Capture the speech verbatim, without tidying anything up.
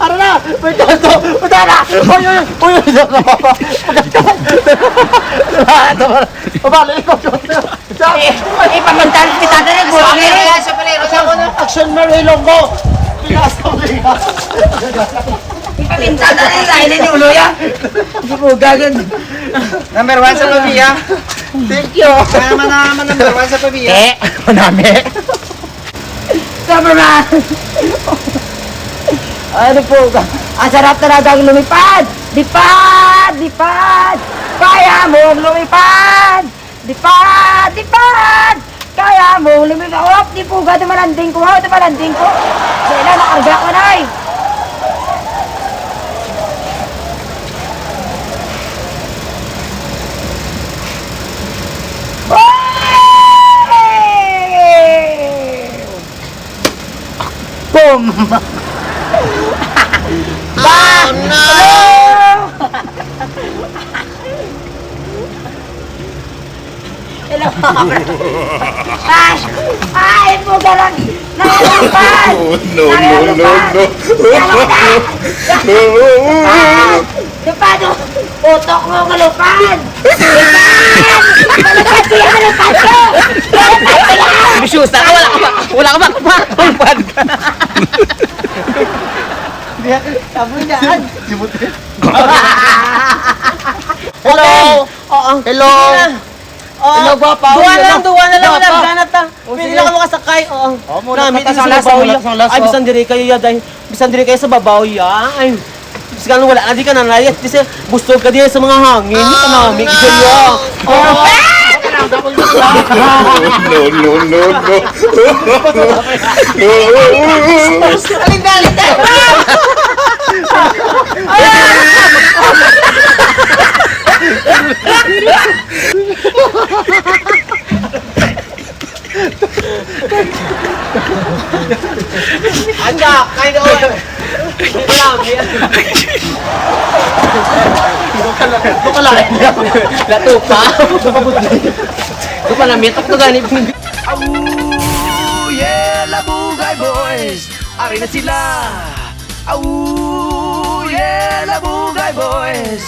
Ano na? May tonto! Punta na! Uy, uy, uy, uy, uy, uy, uy, Baba, ikaw, ikaw. Ipapantay kita diri, buhangin. Action, Mary Ilonggo. Pinasok niya. Ipapinta na rin sa ini ni Uloy, ah. Di mo gagan. Number one sa pamilya. Thank you. Kaya naman na naman number one sa pamilya. Eh, manami. Number one. Ano po? Ang sarap talagang lumipad. Lipad, lipad. Kaya mong lumipad. Lipad, lipad. Kaya mong lumipad. Op, di po ga, tumalanding ko. Tumalanding ko. Dahil na, nakarga ko na eh. Boom! Oh, no! Hello! Ay! Ay! Bugarang! Nahirapan! Oh, no, no, no, no. Nahirapan! Lupad! Lupad! Utok mo, malupad! Lupad! Malupad siya, malupad siya! Malupad siya! Bisyosa ka, wala ka ba? Wala ka ba? Malupad ka! Sabi niya, ay! Hello! Oo. Hello! Sige na. Oo. Hello, gwapa. Duha Uy, na lang, ano? Duha na lang, Gwapa. Wala, gana ta. O, Pili sige. Lang ka makasakay. Oo. Oo, muna Nami, ka ta, di sa sanglas, babaw, sanglas, ya. Ay, sanglas, oh. Bisan diri kayo, ya, day. Bisan diri kayo sa babaw, ya. Ay, bisan wala na, di ka na nayat. Kasi busog ka diyan sa mga hangin. Di ka nami, no. Diyan, ya. Oh. No, no, no, no. Alin, alin, alin. Anda, kain ka, oy. Hindi ko lang, hindi. Latupa. Ito pa na, mitok to gani. Aww, yeah, Labugay Boys. Ari na sila. Aww, yeah, Labugay Boys.